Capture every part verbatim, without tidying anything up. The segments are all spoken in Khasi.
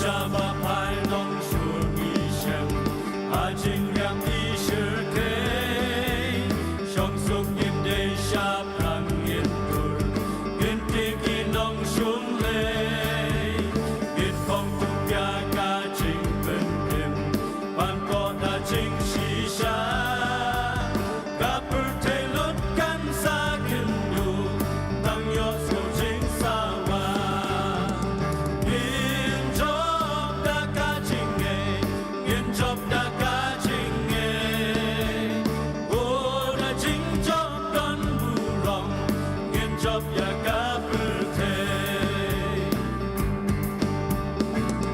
Sha ba phai nongshun ngi shem, ha jingriam i shyrkhei. Shong suk ngim dei shaphrang ngin dur, ngin tieng ki nongshun lei. Ngin phong tukpia ka jingpynim, ban koda jingshisha. Ka pyrthei lut kan sa kynduh, tang ïoh sngewjingsawa. Ngin jop da ka jingngeit, ngin jop da ka jingngeit. Oh, da jingjop don burom, ngin jop ïa ka pyrthei.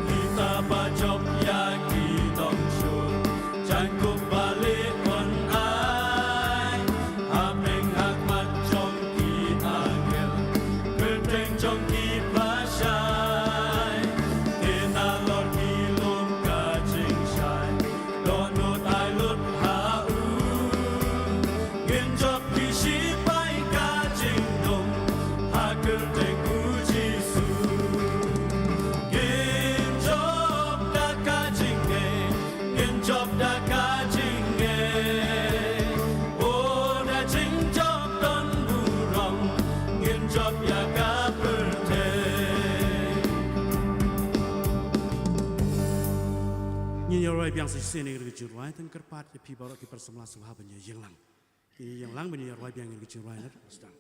Kita ba jop ïa ki nongshun, jaiñkup balei yn ai, hapdeng ha khmat jong ki angel, kyrteng jong ki pynshai. Te nalor ki lum ka jingshai, dohnud ai lut ha u. Ngin jop ki shipai ka jingdum, ha kyrteng u Jisu. Ngin jop da ka jingngeit, ngin jop da ka jingngeit. Oh, da jingjop don burom, ngin jop ïa ka pyrthei. Ngin ïa rwai biang sa shisien ïa ka jingrwai, tang kyrpad ïa phi baroh ki para samla sngewbha ban ïa ïeng lang. Ïa ïeng lang ban ïa rwai biang ïa ka jingrwai na sdang.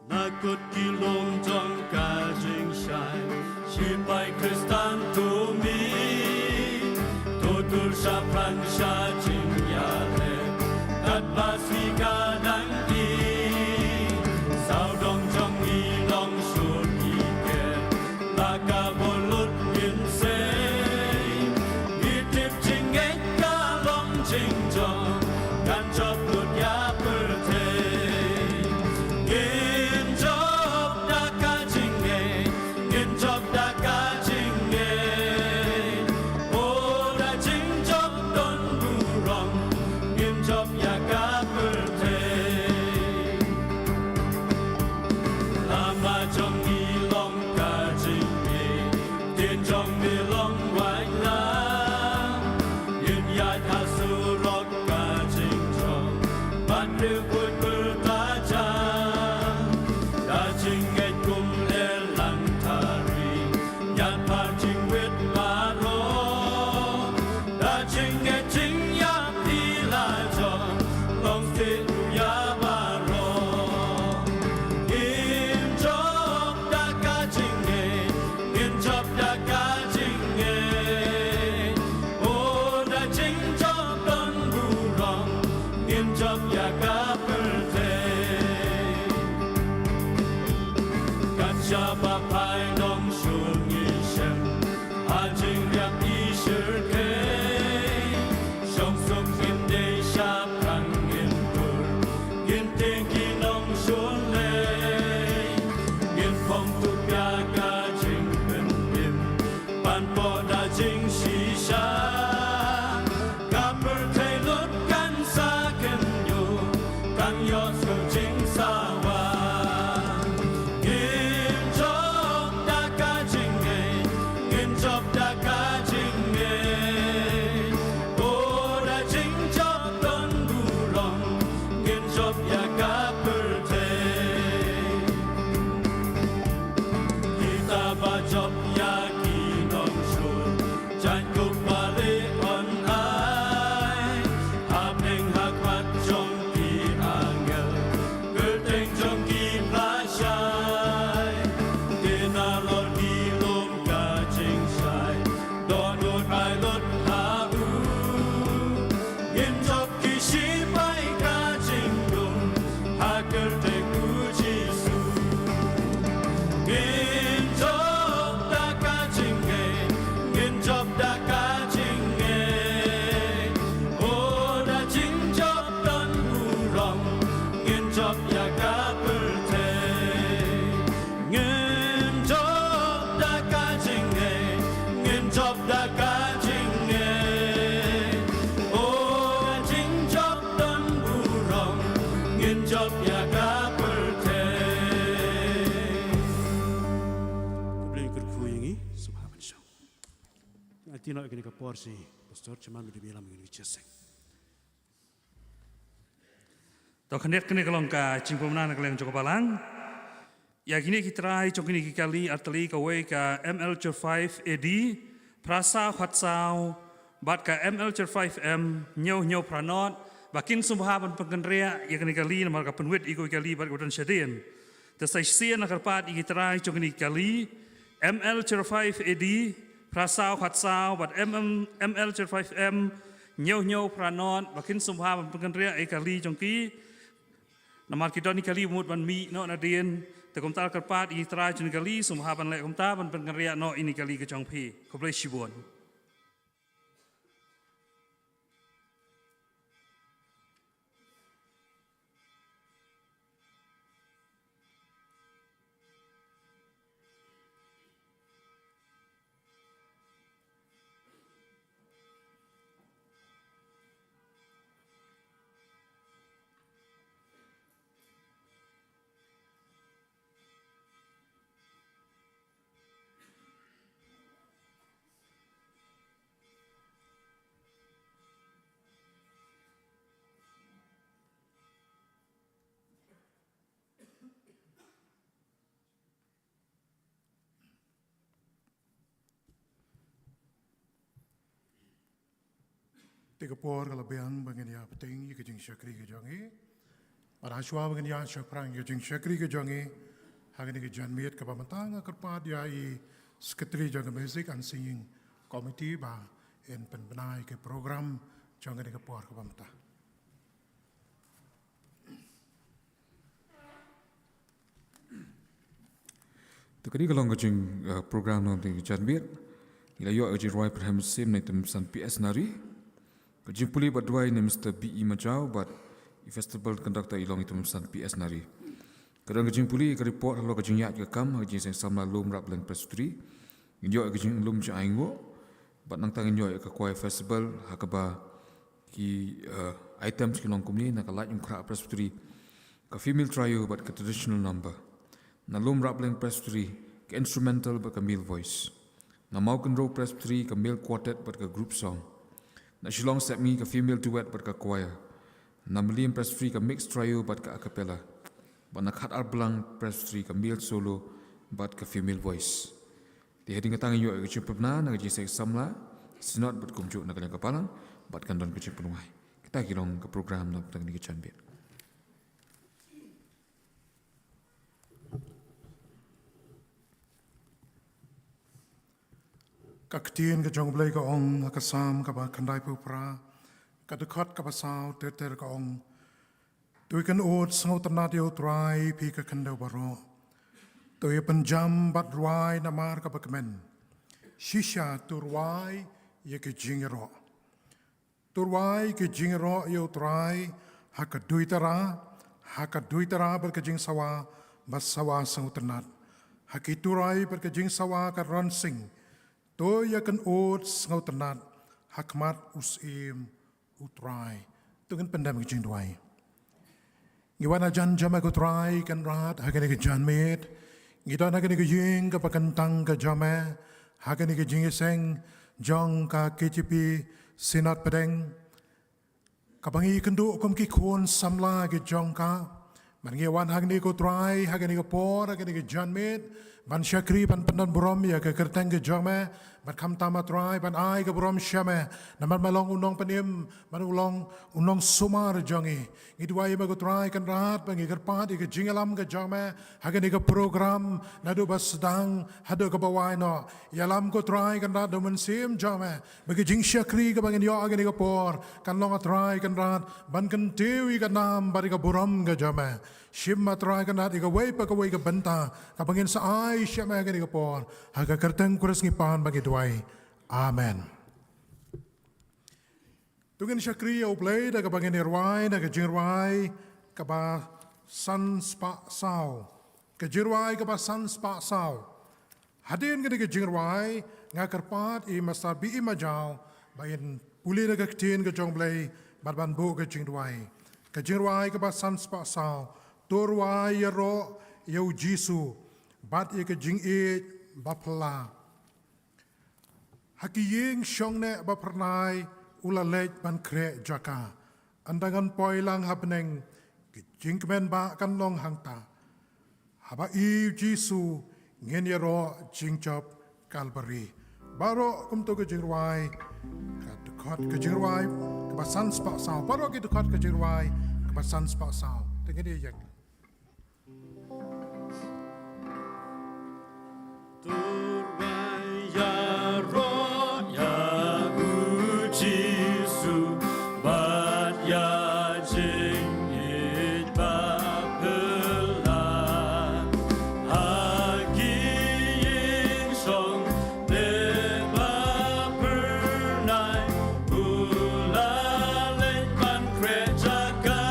Na kut ki lum jong ka jingshai, shipai Khristan to mih, to dur shaphrang sha jingïaleh, katba sngi ka dang ih. Sawdong jong ngi nongshun ngi ker, la ka bor lut ngin sei. Ngi tip jingngeit ka long jingjop, kan jop lut ïa pyrthei. Ngin jop da ka jingngeit, ngin jop da ka jingngeit. Oh, da jingjop don burom, ngin jop ïa ka pyrthei. Lama jong ngi long ka jingmih, ktien jong ngi long waiñ lang. Ngin ïaid ha surok ka jingjop, bad riewkhuid pyrta jam. Da jingngeit kum ïalang tari, ïaid phar jingwit baroh. Da jingngeit jingïap i la jop, long sih ruh ïa baroh. Ngin jop da ka jingngeit, ngin jop da ka jingngeit. Oh, da jingjop don burom, ngin jop ïa ka pyrthei. Kat shaba phai nongshun ngi shem, ha jingriam i shyrkhei. Shong suk ngim dei shaphrang ngin dur, ngin tieng ki nongshun lei. Ngin phong tukpia ka jingpynim, ban poi da jingshisha. Ka pyrthei lut kan sa kynduh, tang ïoh sngewjingsawa. Ngin jop da ka jingngeit, ngin jop da ka jingngeit. Oh, da jingjop don burom, ngin jop ïa ka pyrthei. Kita ba jop ïa ki nongshun, jaiñkup balei yn ai, hapdeng ha khmat jong ki angel, kyrteng jong ki pynshai. Te nalor ki lum ka jingshai, dohnud ai lut ha u. Ngin jop ki shipai ka jingdum, ha kyrteng u Jisu. Ngin jop da ka jingngeit, ngin jop da ka jingngeit. Oh, da jingjop don burom, ngin jop ïa ka pyrthei. Ngin jop da ka jingngeit, ngin jop da ka jingngeit. Oh, da jingjop don burom, ngin jop ïa ka pyrthei. Ïa kane ka por shi Pastor Chairman, me dei ban ïalam ïa kane ka jingïaseng. To, khyndiat kane ka long ka jingpynbna na ka liang jong ka balang. Ïa kine ki trai jong kine ki kali artylli, kawei ka M L zero five A D phra saw khat saw bad ka M L zero five M hynñiew hynñiew phra nod, ba kin sngewbha ban pynkynriah ïa kane ka kali namar ka pynwit ïa kawei ka kali bad ka ba don shadien. Te sa shisien nga kyrpad ïa ki trai jong kine ki kali M L zero five A D phra saw khat saw bad M M, M L zero five M hynñiew hynñiew phra nod, ba kin sngewbha ban pynkynriah ïa ka kali jong ki. Namar ki don ki kali ba mut ban mih noh nadien, te kumta kyrpad ïa ki trai jong kine ki kali, sngewbha ban leh kumta ban pynkynriah noh ïa kane ka kali ka jong phi. Khublei shibun. Te ka por ka la biang ba ngin ïa bteng ïa ka jingshakri ka jong ngi. Bad ha shuwa ba ngin ïa shaphrang ïa ka jingshakri ka jong ngi ha kane ka janmiet kaba mynta, nga kyrpad ïa i Secretary jong ka Music and Singing Committee ba in pynbna ïa ka program jong kane ka por kaba mynta. Te kane ka long ka jing, eh, program na ka janmiet. Ngi la ïoh ka jingrwai pyrshah mynsiem na i Tymmen Basan P S Nari. Ka jingpule bad duwai na Mister B E Majaw bad i festival conductor i long i Tymmen Basan P S Nari. Ka don ka jingpule ka report halor ka jingïaid ka kam ha ka jingïaseng samla Lum Rapleng Presbytery. Ngin ïoh ka jinglum jingainguh bad nangta ngin ïoh ka choir festival ha kaba ki, eh, items ki long kumne: na ka Laitumkhrah Presbytery ka female trio bad ka traditional number, na Lum Rapleng Presbytery ka instrumental bad ka male voice, na Mawkynrew Presbytery ka male quartet bad ka group song, na Shillong Sepngi ka female duet bad ka choir, na Mylliem Presbytery ka mixed trio bad ka a cappella, bad na Khatarblang Presbytery ka male solo bad ka female voice. Te hadien kata ngin ïoh ka jingpynbna na ka jingïaseng samla Synod bad kumjuh na ka liang ka balang bad kan don ka jingpynwai. Kita ki long ka program na ka janmiet. Ka ktien ka jong U Blei ka ong ha ka Salm kaba khyndaiphew phra, ka dkhot kaba saw ter ter ka ong: To ïakynduh sngewtynnad ïa U Trai, phi ka khyndew baroh. To ïapynjam bad rwai namar kaba kmen. Shisha to rwai ïa ki jingïaroh. To rwai ki jingïaroh ïa U Trai ha ka duitara, ha ka duitara bad ka jingsawa, bad sawa sngewtynnad. Ha ki turoi bad ka jingsawa ka ronsing. To ïakynduh sngewtynnad ha khmat u Syiem U Trai. To ngin pyndem ka jingduwai. Ngi wan hajan jong me ko Trai Kynrad ha kane ka janmiet. Ngi don ha kane ka ïing kaba kyntang ka jong me, ha kane ka jingïaseng jong ka K J P Synod Pdeng, kaba ngi kynduh kum ki khun samla ki jong ka. Bad ngi wan hangne ko Trai ha kane ka por, ha kane ka janmiet, ban shakri, ban pyndon burom ïa ka kyrteng ka jong me, bad khamtam ah Trai ban ai ka burom sha me, namar me long u nongpynim, me long u nongsumar jong ngi. Ngi duwai ïa me ko Trai Kynrad ba ngi kyrpad ïa ka jingïalam ka jong me ha kane ka program, naduh ba sdang haduh kaba wai noh. Ïalam ko Trai Kynrad da u Mynsiem jong me, ba ka jingshakri kaba ngin ïoh ha kane ka por kan long, a Trai Kynrad, ban kyntiew ïa ka nam bad ïa ka burom ka jong me. Shim, a Trai Kynrad, ïa kawei pa kawei ka bynta kaba ngin sa ai sha me ha kane ka por. Ha ka kyrteng Khrist ngi pan bad ngi duwai. Amen. To ngin shakri ïa U Blei da kaba ngin ïa rwai na ka jingrwai kaba san spah saw. Ka jingrwai kaba san spah saw. Hadien kane ka jingrwai, nga kyrpad ïa i Master B E Majaw ba in pule na ka ktien ka jong U Blei bad ban buh ka jingduwai. Ka jingrwai kaba san spah saw: To rwai ïaroh ïa U Jisu bad ïa ka jingïeit baphylla. Ha ki ïing shong neh ba phyrnai u la leit ban khreh jaka. Ynda ngan poi lang ha bneng, ki jingkmen bah kan long hangta. Haba i u Jisu ngin ïaroh jingjop Kalbari. Baroh kumto ka jingrwai, ka dkhot ka jingrwai kaba san spah saw. Baroh ki dkhot ka jingrwai kaba san spah saw. Te ngin ïa ïeng. Tur ba ïaroh ïa u Jisu bad ïa jingïeit ba phylla. Ha ki ïing shong neh ba phyrnai u la leit ban khreh jaka.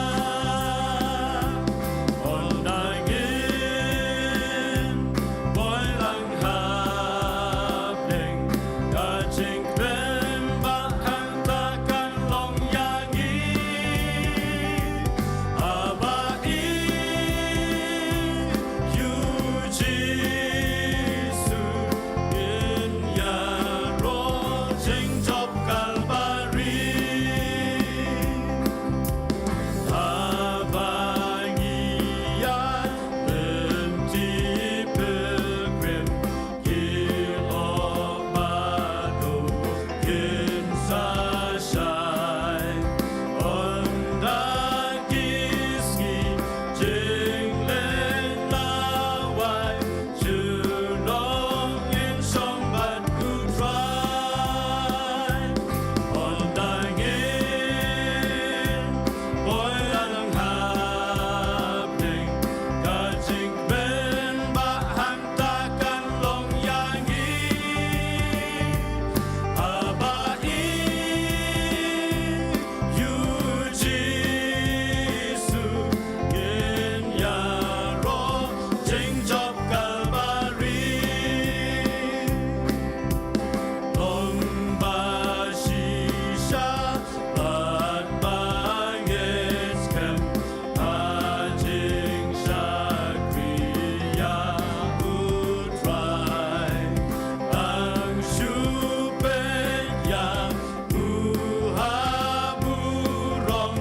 Ynda ngin poi lang ha bneng, ka jingkmen bah hangta kan long ïa ngi. Haba i u Jisu ngin ïaroh jingjop Kalbari. Haba ngi ïaid lynti pilgrim, ki lok bad u kin sa shai. Ynda ki sngi jingleh lawei, junom ngin shong bad u Trai. Ynda ngin poi lang ha bneng, ka jingkmen bah hangta kan long ïa ngi. Haba i u Jisu ngin ïaroh jingjop Kalbari. Long ba shisha bad ba ngeit skhem ha jingshakri ïa u Trai. Tang shu peit ïa u ha burom,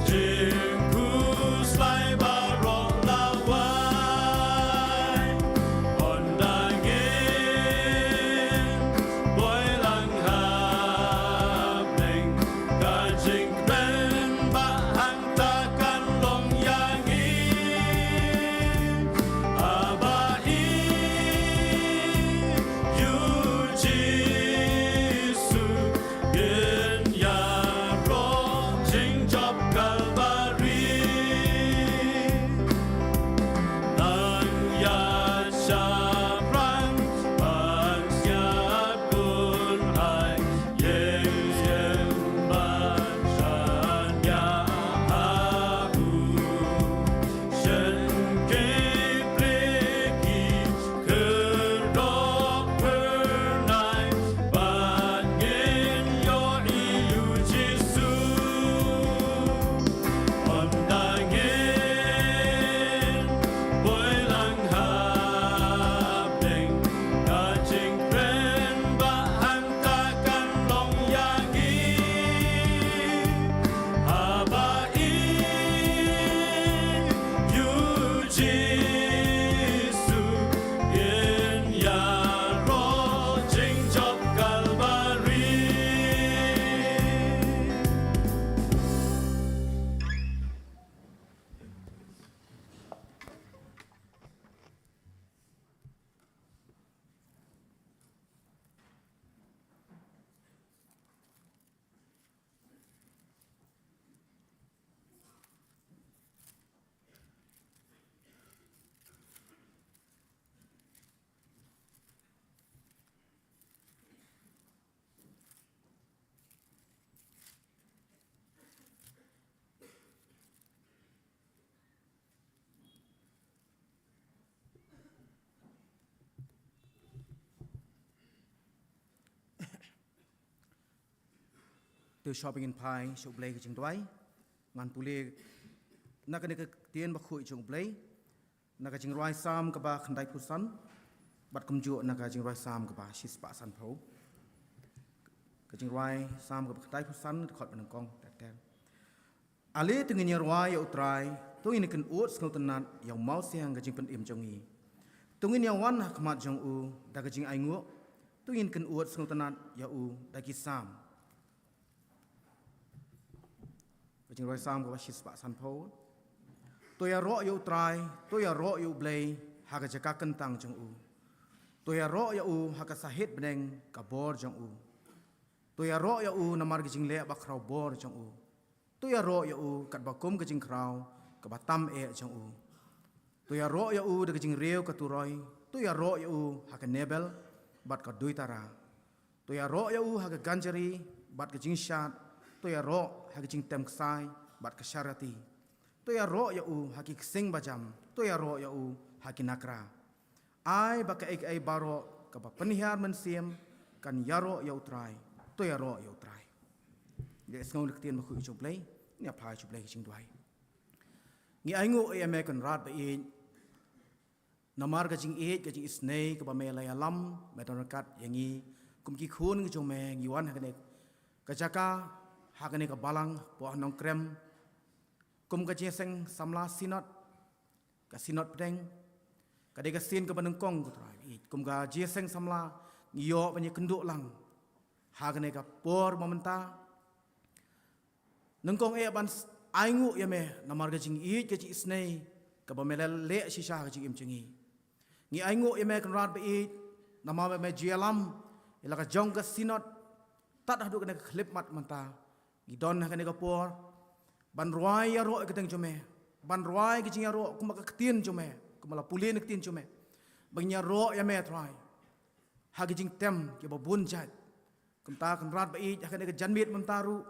jingkhuslai baroh lawei. Ynda ngin poi lang ha bneng, ka jingkmen bah hangta kan long ïa ngi. Haba i u Jisu ngin ïaroh jingjop Kalbari. Nang ïaid shaphrang ban siat bun ai, ïeng ïeng ban shaniah ha u. Shen ki plie ki kyrdoh phyrnai, bad ngin ïohi ïa u Jisu. Ynda ngin poi lang ha bneng, ka jingkmen bah hangta kan long ïa ngi. Haba i u Jisu ngin ïaroh jingjop Kalbari. To shwa ba ngin phai sha U Blei ka jingduwai. Ngan pule na kane ka ktien bakhuid jong U Blei, na ka jingrwai Salm kaba khyndaiphew san, bad kumjuh na ka jingrwai Salm kaba shispah sanphew. Ka jingrwai Salm kaba khyndai phew san, dkhot ba nyngkong ter ter. Ale to ngin ïarwai ïa U Trai, to ngin kynnoh sngewtynnat ïa u mawsiang ka jingpynim jong ngi. To ngin ïawan ha khmat jong u da ka jingainguh, to ngin kynnoh sngewtynnat ïa u da ki salm. Ka jingrwai Salm kaba shispah sanphew. To ïaroh ïa U Trai, to ïaroh ïa U Blei ha ka jaka kyntang jong u. To ïaroh ïa u ha ka sahit bneng ka bor jong u. To ïaroh ïa u namar ka jingleh bakhraw bor jong u. To ïaroh ïa u katba kum ka jingkhraw kaba tam eh jong u. To ïaroh ïa u da ka jingriew ka turoi. To ïaroh ïa u ha ka nebel bad ka duitara. To ïaroh ïa u ha ka ganjari bad ka jingshad. To ïaroh ha ka jingtem ksai bad ka sharati. To ïaroh ïa u ha ki ksing bajam. To ïaroh ïa u ha ki nakra. Ai ba kaei kaei baroh kaba pynhiar mynsiem kan ïaroh ïa U Trai. To ïaroh ïa U Trai. Ïa sngew ïa ka ktien bakhuid jong U Blei. Ïa phai jong U Blei ka jingduwai. Ngi ainguh ïa me Kynrad ba ïeit. Namar ka jingïeit, ka jingisynei kaba me la ïalam, me don ryngkat ïa ngi kum ki khun ki jong me, ngi wan ha kane ka jaka, ha kane ka balang, poh Nongkrem, kum ka jingïaseng samla Synod, ka Synod pdeng. Ka dei ka sien kaba nyngkong, ko Trai, kum ka jingïaseng samla ngi ïoh ban ïakynduh lang ha kane ka por ba mynta. Nyngkong eh ban s-, ainguh ïa me namar ka jingïeit, ka jingisynei kaba me la leh shisha ha ka jingim jong ngi. Ngi ainguh ïa me Kynrad ba ïeit namar ba me ju ïalam ïa la ka jong ka Synod tad haduh kane ka khyllipmat mynta. Ngi don ha kane ka por ban rwai ïaroh ïa ka ktien jong me, ban rwai ka jingïaroh kumba ka ktien jong me, kumba la pule na ka ktien jong me, ban ïaroh ïa me Trai ha ka jingtem kiba bun jait. Kumta Kynrad ba ïeit, ha kane ka janmiet mynta ruh,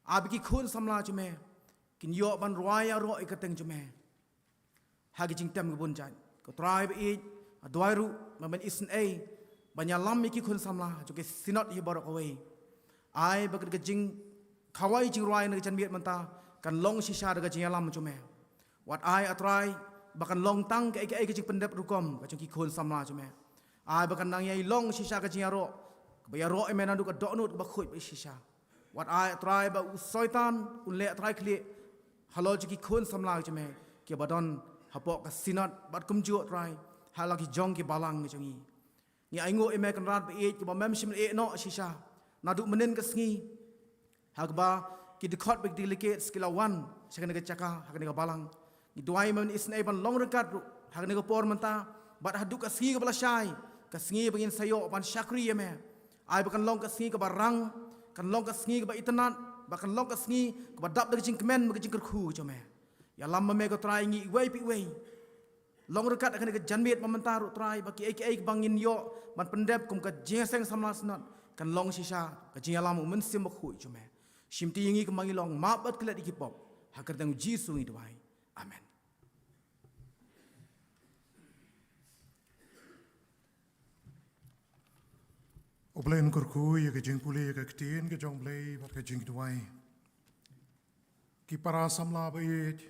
ai ba ki khun samla jong me kin ïoh ban rwai ïaroh ïa ka ktien jong me ha ka jingtem ka bun jait. Ko Trai ba ïeit, nga duwai ruh ba men isynei ban ïalam ïa ki khun samla jong ka Synod hi baroh kawei. Ai ba ka jingkhawai jingrwai na ka janmiet mynta kan long shisha da ka jingïalam jong me. Wat ai A Trai ba kan long tang kaei kaei ka jingpyndep rukom ka jong ki khun samla jong me. Ai ba kan nang ïai long shisha ka jingïaroh kaba ïaroh ïa me naduh ka dohnud kaba khuid ba shisha. Wat ai A Trai ba u Soitan un leh A Trai khlieh halor jong ki khun samla jong me kiba don hapoh ka Synod bad kumjuh Trai ha la ki jong ki balang jong ngi. Ngi ainguh ïa me Kynrad ba ïeit kiba mem shym la ïehnoh shisha naduh mynnin ka sngi. Ha kaba ki dkhot bad ki delegates ki la wan sha kane ka jaka, ha kane ka balang. Ngi duwai men isynei ban long ryngkat ruh ha kane ka por mynta bad haduh ka sngi kaba lashai, ka sngi ba ngin sa ïoh ban shakri ïa me. Ai ba kan long ka sngi kaba rang, kan long ka sngi kaba itynnad, ba kan long ka sngi kaba dap da ka jingkmen bad ka jingkyrkhu jong me. Ïalam ma me ko Trai ngi iwei pa iwei. Long ryngkat ha kane ka janmiet ba mynta ruh Trai ba kiei kiei ba ngin ïoh ban pyndep kum ka jingïaseng samla Synod kan long shisha ka jingïalam u Mynsiem Bakhuid jong me. Shimti ïa ngi kumba ngi long, map bad klet ïa ki pop. Ha ka kyrteng u Jisu ngi duwai. Amen. U Blei un kyrkhu ïa ka jingpule ïa ka ktien ka jong U Blei bad ka jingduwai. Ki para samla ba ïeit,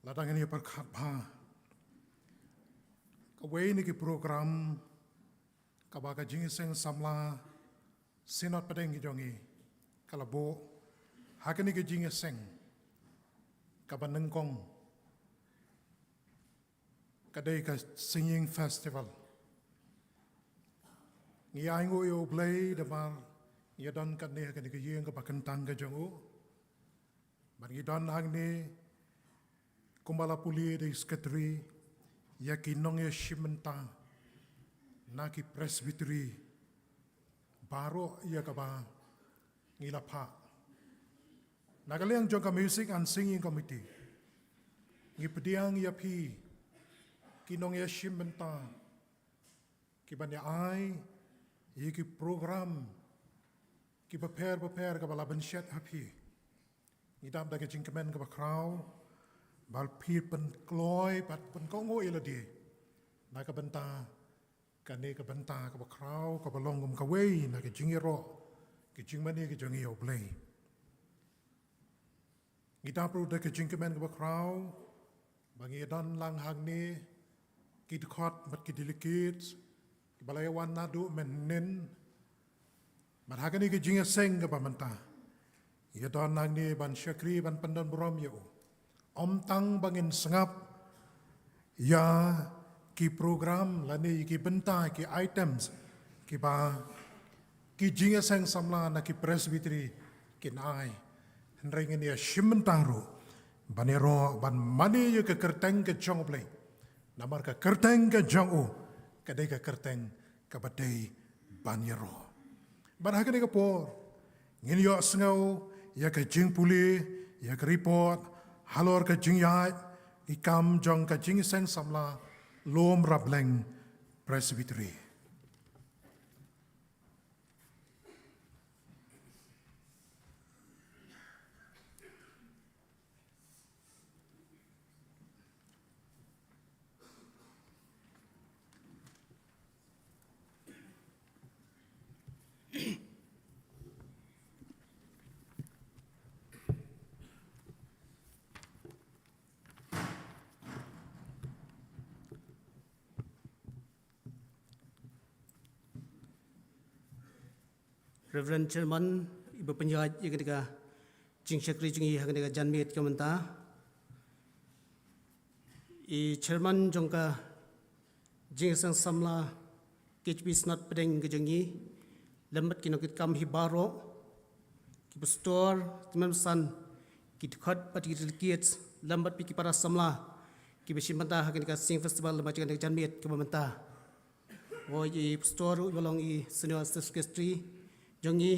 lada ngin ïa pyrkhat bha, kawei na ki program kaba ka jingïaseng samla Synod pdeng ka jong ngi ka la buh ha kane ka jingïaseng kaba nyngkong, ka dei ka Singing Festival. Ngi ainguh ïa U Blei namar ngi don katne ha kane ka ïing kaba kyntang ka jong u. Bad ngi don hangne kumba la pule da i Secretary ïa ki nongïashim bynta na ki Presbytery baroh ïa kaba ngi la phah. Na ka liang jong ka Music and Singing Committee, ngi pdiang ïa phi ki nongïashim bynta kiban ïa ai ïa ki program kiba pher bapher kaba la bynshet ha phi. Ngi dap da ka jingkmen kaba khraw ba phi pynkloi bad pynkohnguh ïa lade na ka bynta kane ka bynta kaba khraw kaba long kum kawei na ka jingïaroh ka jingmane ka jong ngi ïa U Blei. Ngi dap ruh da ka jingkmen kaba khraw ba ngi don lang hangne ki dkhot bad ki delegates, Ba la ïa wan naduh mynhynnin, bad ha kane ka jingïaseng kaba mynta, ïa don nangne ban shakri ban pyndonburom ïa u. Ym tang ba ngin sngap ïa ki program lane ïa ki bynta, ki items kiba ki jingïaseng samla na ki Presbytery kin ai, hynrei ngin ïa shim bynta ruh ban ïaroh ban mane ïa ka kyrteng ka jong U Blei. Namar ka kyrteng ka jong u ka dei ka kyrteng kaba dei ban ïaroh. Bad ha kane ka por ngin ïohsngew ïa ka jingpule ïa ka report halor ka jingïaid i kam jong ka jingïaseng samla Lum Rapleng Presbytery. Reverend Chairman, iba pynïaid ïa kane ka jingshakri jong ngi ha kane ka janmiet ka mynta. I Chairman jong ka jingïaseng samla K H P Synod Pdeng ka jong ngi, lem bad ki nongkitkam hi baroh, ki pastor, ki tymmen basan, ki dkhot bad ki delegates, lem bad phi ki para samla kiba shim bynta ha kane ka Sing Festival lem bad ha kane ka janmiet kaba mynta. Wei i pastor uba long i senior assistant secretary jong ngi,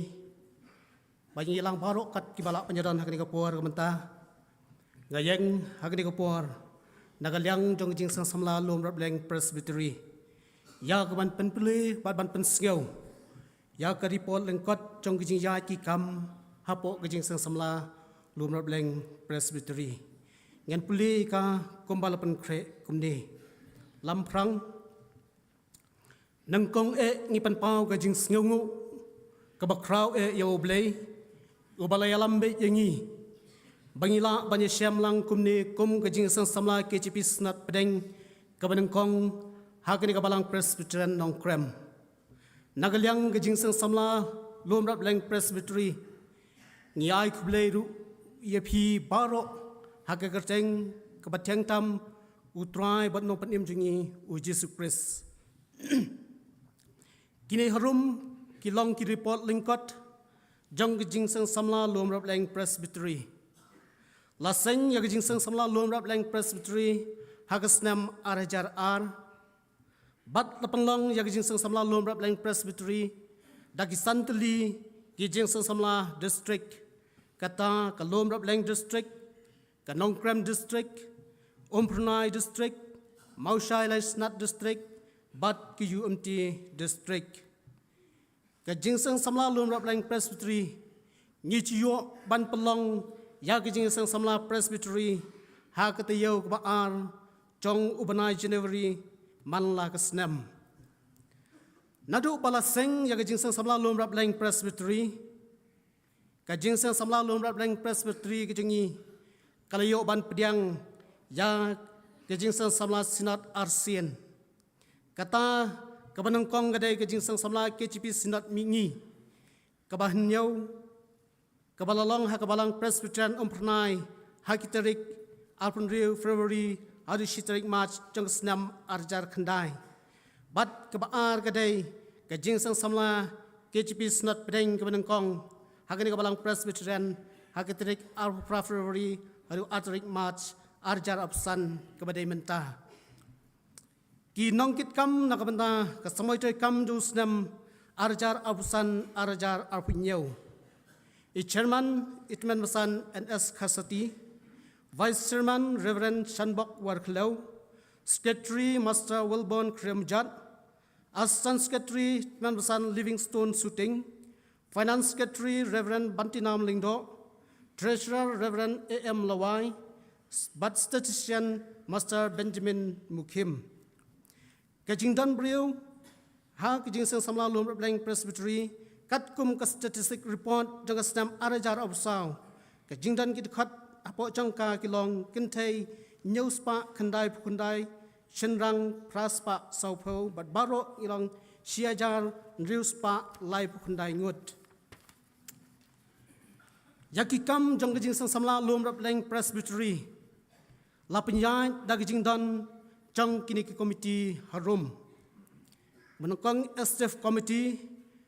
bad ngi lang baroh kat kiba la pynïadon ha kane ka por ka mynta. Nga ïeng ha kane ka por na ka liang jong ka jingïaseng samla Lum Rapleng Presbytery ïa kaban pynpule bad ban pynsngew ïa ka report lyngkot jong ka jingïaid ki kam hapoh ka jingïaseng samla Lum Rapleng Presbytery. Ngan pule ïa ka kumba la pynkhreh kumne. Lamphrang, nyngkong eh ngi pynpaw ka jingsngewnguh kaba khraw eh ïa U Blei uba la ïalam beit ïa ngi ba ngi lah ban ïashem lang kumne kum ka jingïaseng samla K H P Synod Pdeng kaba nyngkong ha kane ka Balang Presbyterian Nongkrem. Na ka liang ka jingïaseng samla Lum Rapleng Presbytery, ngi ai khublei ruh ïa phi baroh ha ka kyrteng kaba thiang tam U Trai bad Nongpynim jong ngi U Jisu Khrist. Kine harum ki long ki report lyngkot jong ka jingïaseng samla Lum Rapleng Presbytery. La seng ïa ka jingïaseng samla Lum Rapleng Presbytery ha ka snem ar hajar ar. Bad la pynlong ïa ka jingïaseng samla Lum Rapleng Presbytery da ki san tylli ki jingïaseng samla district, kata ka Lum Rapleng District, ka Nongkrem District, Umphyrnai District, Mawshai Laishnat District, bad ka U M T District. Ka jingïaseng samla Lum Rapleng Presbytery, ngi ju ïoh ban pynlong ïa ka jingïaseng samla Presbytery ha ka taïew kaba ar jong u bnai January man la ka snem. Naduh ba la seng ïa ka jingïaseng samla Lum Rapleng Presbytery, ka jingïaseng samla Lum Rapleng Presbytery ka jong ngi ka la ïoh ban pdiang ïa ka jingïaseng samla Synod arsien. Kata kaba nyngkong ka dei ka jingïaseng samla K H P Synod mihngi, kaba hynñiew kaba la long ha ka Balang Presbyterian Umphyrnai ha ki tarik arphew hynriew February haduh shi tarik March jong ka snem ar hajar khyndai. Bad kaba ar ka dei ka jingïaseng samla K H P Synod Pdeng kaba nyngkong ha kane ka Balang Presbyterian ha ki tarik arphew phra February haduh ar tarik March ar hajar arphew san kaba dei mynta. Ki nongkitkam na ka bynta ka samoi treikam jong u snem ar hajar arphew san ar hajar arphew hynñiew. I Chairman i Tymmen Basan N S Kharsati, Vice Chairman Reverend Shanbok Warkhliew, Secretary Master Wilborn Khyrmjat, Assistant Secretary Tymmen Basan Livingstone Suting, Finance Secretary Reverend Bantinam Lyngdoh, Treasurer Reverend A M Lawai, bad Statistician Master Benjamin Mukhim. Ka jingdon briew ha ka jingïaseng samla Lum Rapleng Presbytery katkum ka statistic report jong ka snem ar hajar arphew saw, ka jingdon ki dkhot hapoh jong ka ki long kynthei hynñiew spah khyndai phew khyndai, shynrang phra spah sawphew, bad baroh ki long shi hajar hynriew spah laiphew khyndai ngut. Ïa ki kam jong ka Jingseng Samla Lum Rapleng Presbytery la pynïaid da ka jingdon jong kine ki komiti harum. Ba nyngkong Executive Committee,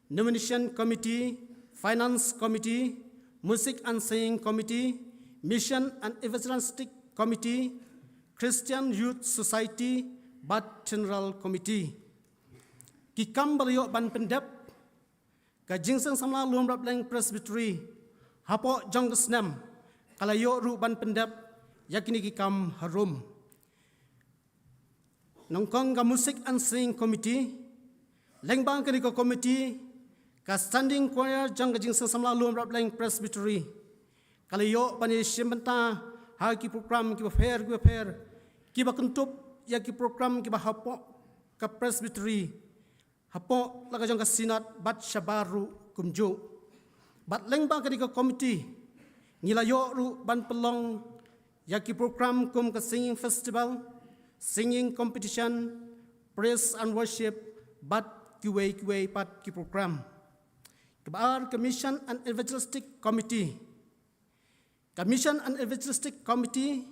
Nomination Committee, Finance Committee, Music and Singing Committee, Mission and Evangelistic Committee, Christian Youth Society, bad General Committee. Ki kam ba la ïoh ban pyndep, ka Jingseng Samla Lum Rapleng Presbytery hapoh jong ka snem ka la ïoh ruh ban pyndep ïa kine ki kam harum. Nyngkong ka Music and Singing Committee, lyngba kane ka committee, ka Standing Choir jong ka Jingseng Samla Lum Rapleng Presbytery ka la ïoh ban ïashim bynta ha ki program kiba pher kiba pher, kiba kyntup ïa ki program kiba hapoh ka Presbytery, hapoh la ka jong ka Synod bad shabar ruh kumjuh. Bad lyngba kane ka committee ngi la ïoh ruh ban pynlong ïa ki program kum ka singing festival, singing competition, praise and worship, bad kiwei kiwei pat ki program. Kaba ar ka Mission and Evangelistic Committee. Ka Mission and Evangelistic Committee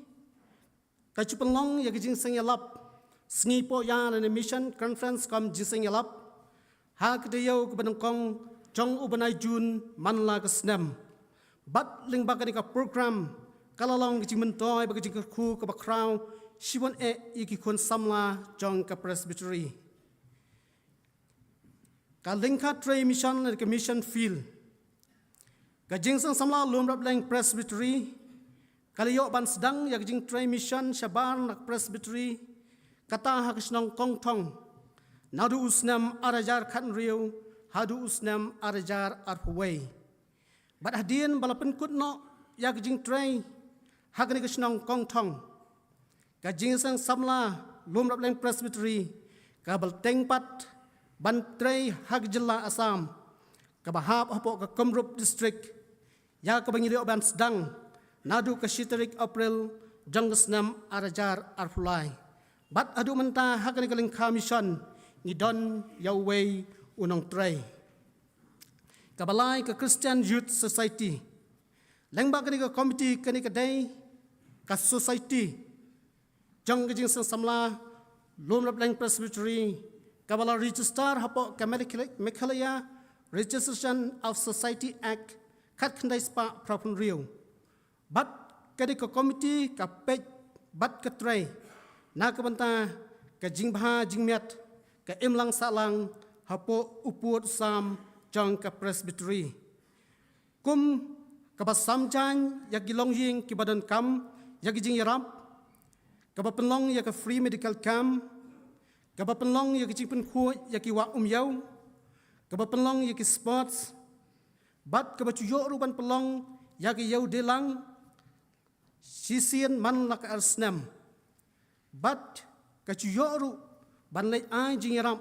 ka ju pynlong ïa ka jingseng ïalap sngi poh ïa lane Mission Conference kum jingseng ïalap ha ka taïew kaba nyngkong jong u bnai Jun man la ka snem. Bad lyngba kane ka program ka la long ka jingmyntoi bad ka jingkyrkhu kaba khraw shibun eh ïa ki khun samla jong ka Presbytery. Ka lyngkha trei mission lane ka mission field. Ka Jingseng Samla Lum Rapleng Presbytery ka la ïoh ban sdang ïa ka jingtrei mission shabar na ka Presbytery, kata ha ka shnong Kongthong, naduh u snem ar hajar khathynriew haduh u snem ar hajar arphew wei. Bad hadien ba la pynkut noh ïa ka jingtrei ha kane ka shnong Kongthong, ka Jingseng Samla Lum Rapleng Presbytery ka bteng pat ban trei ha ka jylla Assam, kaba hap hapoh ka Kamrup District, ïa kaba ngi la ïoh ban sdang naduh ka shi tarik April jong ka snem ar hajar arphew lai. Bad haduh mynta ha kane ka lyngkha mission ngi don ïa uwei u nongtrei. Kaba lai ka Christian Youth Society. Lyngba kane ka committee, kane ka dei ka society jong ka Jingseng Samla Lum Rapleng Presbytery kaba la register hapoh ka Meghalaya Registration of Society Act khatkhyndai spah phra phew hynriew. Bad kane ka committee ka peit bad ka trei na ka bynta ka jingbha jingmiat, ka imlang sahlang hapoh u pud u sam jong ka Presbytery. Kum kaba sam jaiñ ïa ki longïing kiba donkam ïa ki jingïarap, kaba pynlong ïa ka free medical camp, kaba pynlong ïa ki jingpynkhuid ïa ki wah umïew, kaba pynlong ïa ki sports, bad kaba ju ïoh ruh ban pynlong ïa ki ïew deilang shisien man la ka ar snem. Bad ka ju ïoh ruh ban leit ai jingïarap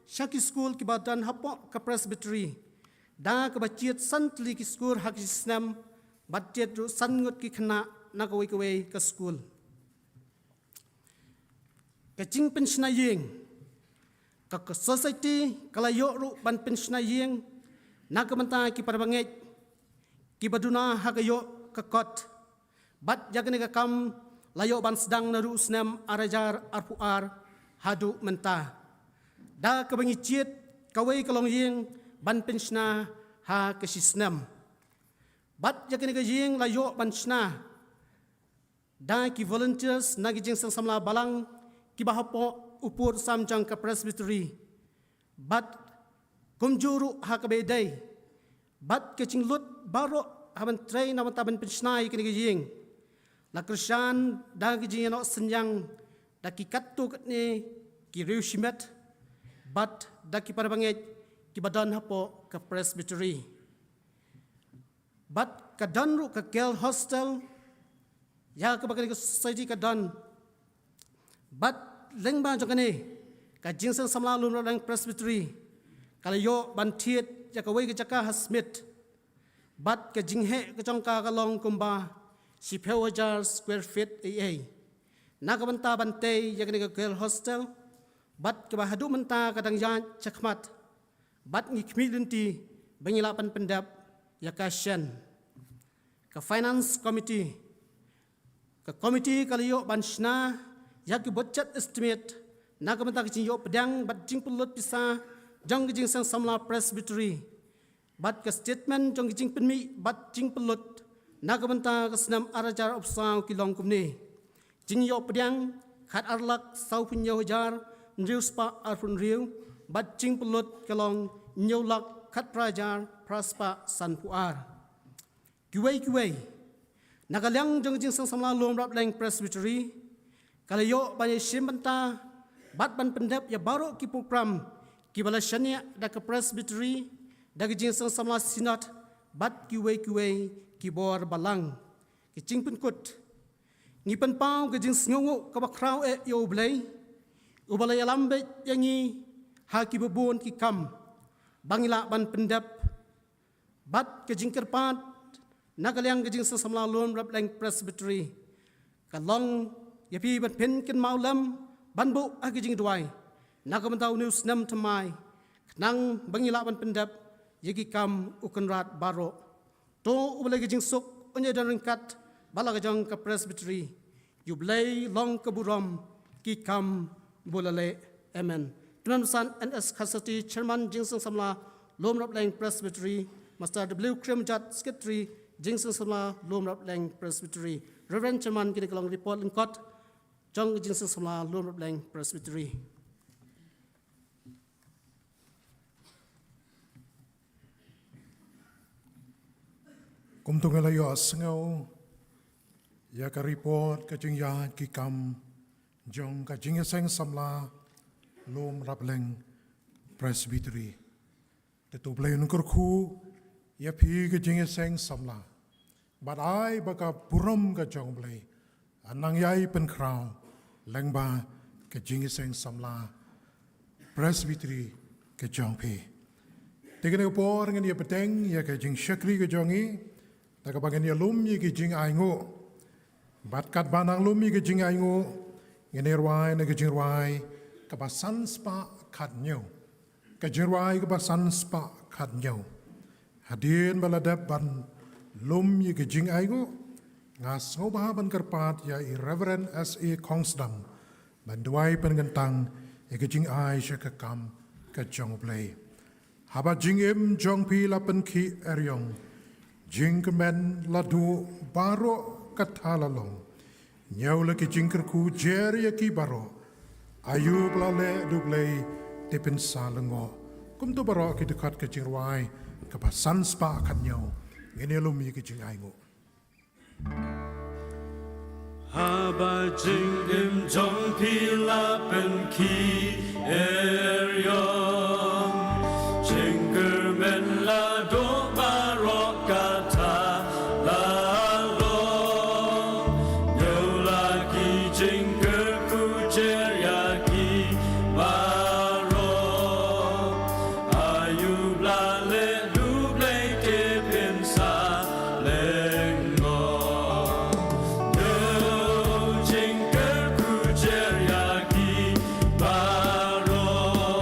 sha ki skul kiba don hapoh ka Presbytery, da kaba jied san tylli ki skul ha ka snem, bad jied ruh san ngut ki khynnah na kawei kawei ka skul. Ka jingpynshna ïing. Ka, ka society ka la ïoh ruh ban pynshna ïing na ka bynta ki parabangeit kiba duna ha ka ïoh ka kot. Bad ïa kane ka kam la ïoh ban sdang naduh u snem ar hajar arphew ar haduh mynta, da kaba ngi jied kawei ka longïing ban pynshna ha ka shi snem. Bad ïa kane ka ïing la ïoh ban shna da ki volunteers na ki Jingseng Samla Balang kiba hapoh u pud u sam jong ka Presbytery. Bad kumjuh ruh ha kaba ïadei bad ka jinglut baroh ha ban trei na bynta ban pynshna ïa kane ka ïing, la kyrshan da ka jingïanoh synñiang da ki katto katne ki riew shimet bad da ki parabangeit kiba don hapoh ka Presbytery. Bad ka don ruh ka girl hostel ïa kaba kane ka society ka don. Bad lyngba jong kane, ka Jingseng Samla Lum Rapleng Presbytery ka la ïoh ban thied ïa kawei ka jaka ha Smit. Bad ka jingheh ka jong ka ka long kumba shiphew hajar square feet ei ei na ka bynta ban tei ïa kane ka girl hostel. bad kaba haduh mynta ka dang ïaid shakhmat, bad ngi khmih lynti ba ngi lah ban pyndep ïa ka shen. Ka Finance Committee. Ka committee ka la ïoh ban shna ïa ki budget estimate na ka bynta ka jingïoh pdiang bad jingpynlut pisa jong ka Jingseng Samla Presbytery, bad ka statement jong ka jingpynmih bad jingpynlut na ka bynta ka snem ar hajar arphew saw ki long kumne: jingïoh pdiang khat ar lak sawphew hynñiew hajar hynriew spah arphew hynriew, bad jingpynlut ka long hynñiew lak khat phra hajar phra spah sanphew ar. Kiwei kiwei, na ka liang jong ka Jingseng Samla Lum Rapleng Presbytery, ka la ïoh ban ïashim bynta bad ban pyndep ïa baroh ki program kiba la shaniah da ka Presbytery da ka Jingseng Samla Synod bad kiwei kiwei ki bor balang. Ka jingpynkut, ngi pynpaw ka jingsngewnguh kaba khraw eh ïa U Blei uba la ïalam beit ïa ngi ha kiba bun ki kam ba ngi lah ban pyndep. Bad ka jingkyrpad na ka liang ka Jingseng Samla Lum Rapleng Presbytery ka long ïa phi ban pynkynmaw lem ban buh ha ka jingduwai na ka bynta une u snem thymmai, khnang ba ngi lah ban pyndep ïa ki kam U Kynrad baroh. To U Blei ka jingsuk un ïadon ryngkat bad la ka jong ka Presbytery. Ïa U Blei long ka burom, ki kam ba u la leh. Amen. Kynhun San N S Khasati, Chairman Jingseng Samla Lum Rapleng Presbytery, Master W Krimjat, Secretary Jingseng Samla Lum Rapleng Presbytery, Reverend Chairman. Kine ki long report lyngkot jong Jingseng Samla Lum Rapleng Presbytery. Kumto ngi la ïohsngew ïa ka report ka jingïaid ki kam jong ka Jingïaseng Samla Lum Rapleng Presbytery. Te to U Blei un kyrkhu ïa phi ka Jingïaseng Samla, bad ai ba ka burom ka jong U Blei un nang ïai pynkhraw lyngba ka Jingïaseng Samla Presbytery ka jong phi. Te kane ka por ngin ïa bteng ïa ka jingshakri ka jong ngi da kaba ngin ïa lum ïa ka jingainguh. Bad katba nang lum ïa ka jingainguh, ngin ïa rwai na ka jingrwai kaba san spah khathynñiew. Ka jingrwai kaba san spah khathynñiew. Hadien ba la dep ban lum ïa ka jingainguh, nga sngewbha ban kyrpad ïa i Reverend S A Khongsdam ban duwai pynkyntang ïa ka jingai sha ka kam ka jong U Blei. Haba jingim jong phi la pynkhih eriong, jingkyrmen la duh, baroh kata la long. Ñiew la ki jingkyrkhu jer ïa ki baroh. Aïu ba la leh da U Blei, te pynsa lyngngoh. Kumto baroh ki dkhot ka jingrwai kaba san spah khathynñiew. Ngin ïa lum ïa ka jingainguh. Haba jingim jong phi la pynkhih eriong, jingkyrmen la duh, baroh kata la long. Ñiew la ki jingkyrkhu jer ïa ki baroh. Aïu ba la leh da U Blei, te pynsa lyngngoh. Ñiew jingkyrkhu jer ïa ki baroh.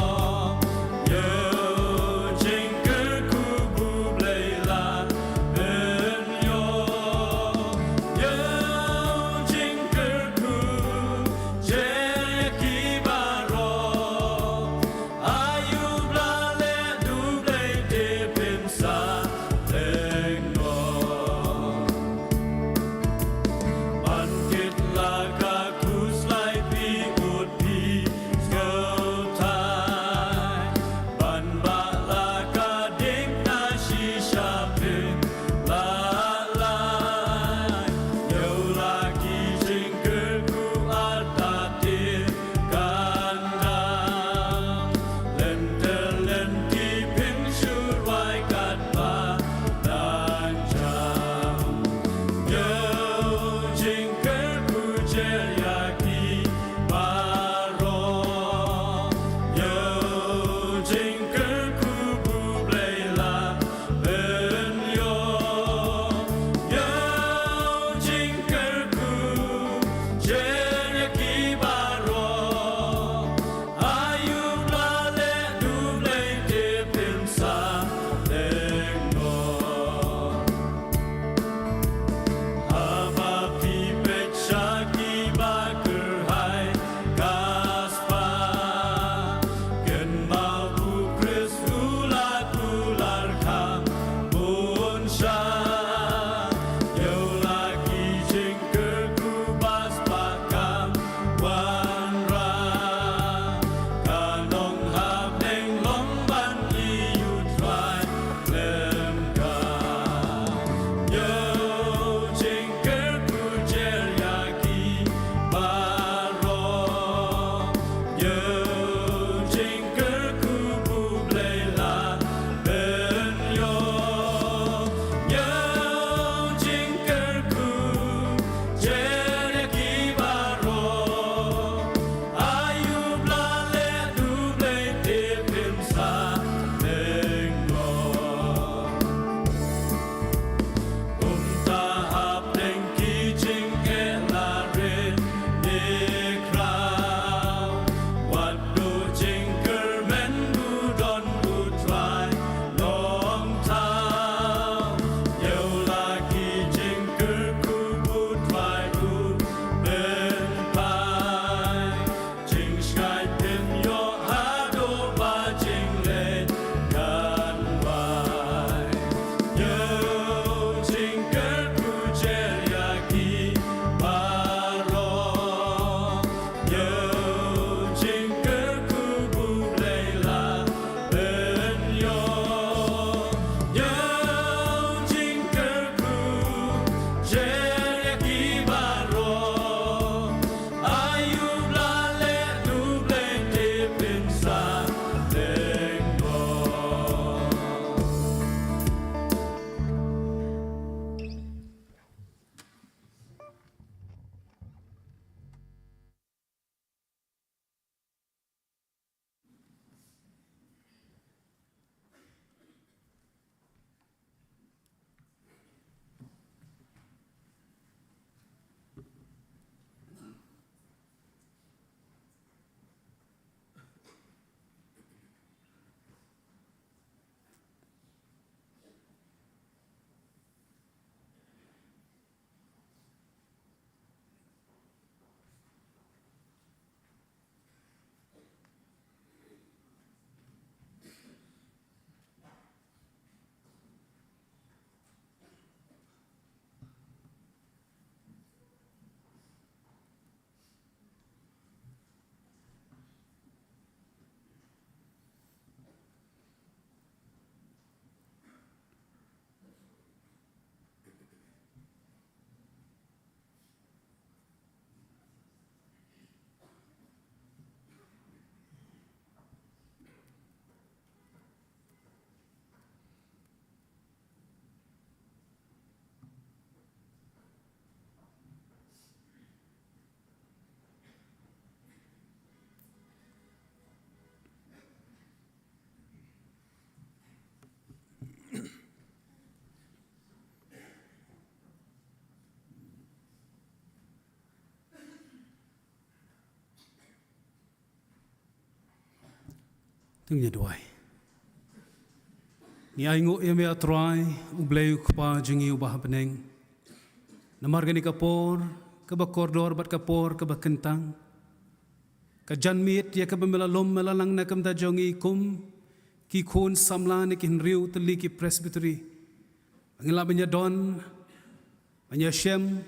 Ngin ïa duwai. Ngi ainguh ïa me, A Trai, U Blei U Kpa jong ngi uba ha bneng, namar kane ka por kaba kordor bad ka por kaba kyntang, ka janmiet ïa kaba me la lum me la lang na ka bynta jong ngi kum ki khun samla ne ki hynriew tylli ki presbytery, ba ngin lah ban ïa don, ban ïa shem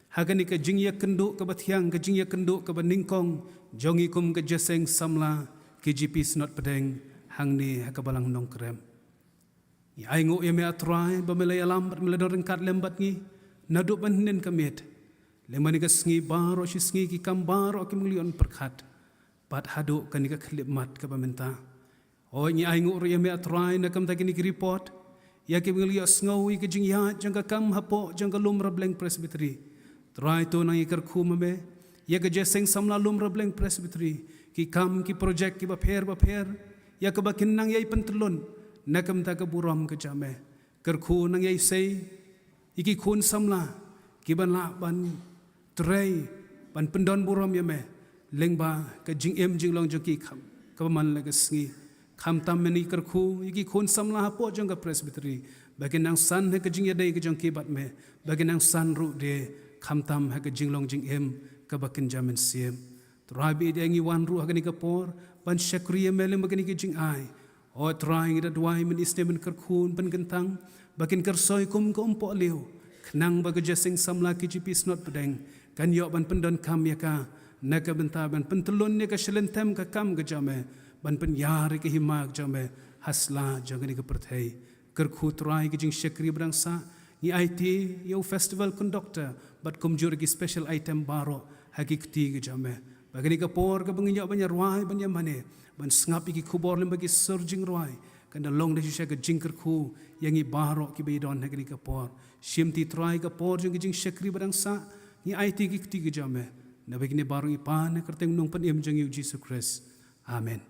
ha kane ka jingïakynduh kaba thiang, ka jingïakynduh kaba nyngkong jong ngi kum ka Jingïaseng Samla K J P Synod Pdeng hangne ha ka Balang Nongkrem. Ngi ainguh ïa me, A Trai, ba me la ïalam bad me la don ryngkat lem bad ngi naduh ban hynnin ka miet, lem ha kane ka sngi baroh shi sngi ki kam baroh kim ngi la ïoh pyrkhat bad haduh kane ka khyllipmat kaba mynta. Hooid, ngi ainguh ruh ïa me, A Trai, na ka bynta kine ki report, ïa kiba ngi la ïohsngew ïa ka jingïaid jong ka kam hapoh jong ka Lumrableng Presbytery. Trai, to nang ïa kyrkhu ma me ïa ka Jingïaseng Samla Lumrableng Presbytery, ki kam ki project kiba pher ba pher ïa kaba kin nang ïai pyntyllun na ka bynta ka burom ka jong me. Kyrkhu nang ïa isei ïa ki khun samla kiban lah ban trei, ban pyndon burom ïa me lyngba ka jingim jinglong jong ki kam, kaba man la ka sngi. Khamtam me ngi kyrkhu ïa ki khun samla hapoh jong ka presbytery ba kin nang san ha ka jingïadei ka jong ki bad me, ba kin nang san ruh de khamtam ha ka jinglong jingim kaba kynja mynsiem. Trai, ba ïeit, ngi wan ruh ha kane ka por ban shakri ïa me lyngba kane ka jingai. O Trai, ngi da duwai mynne snem ban kyrkhu ban kyntang, ba kin kyrsoi kum ka umpohliew, khnang ba ka Jingïaseng Samla K J P Synod Pdeng kan ïoh ban pyndonkam ïa ka na ka bynta ban pyntyllun ïa ka shlem tem ka kam ka jong me, ban pynïar ïa ka hima ka jong me ha sla jong kane ka pyrthei. Kyrkhu Trai ka jingshakri ba dang sah, ngi aiti ïa u festival conductor bad kumjuh ki special item baroh ha ki kti ka jong me, ba kane ka por kaba ngin ïoh ban ïa rwai ban ïa mane, ban sngap ïa ki khubor lyngba ki sur jingrwai, kan da long da shisha ka jingkyrkhu ïa ngi baroh kiba ïadon ha kane ka por. Shim ti Trai ka por jong ka jingshakri ba dang sah, ngi aiti ki kti ka jong me, naba kine baroh ngi pan ha ka kyrteng Nongpynim jong ngi U Jisu Khrist. Amen.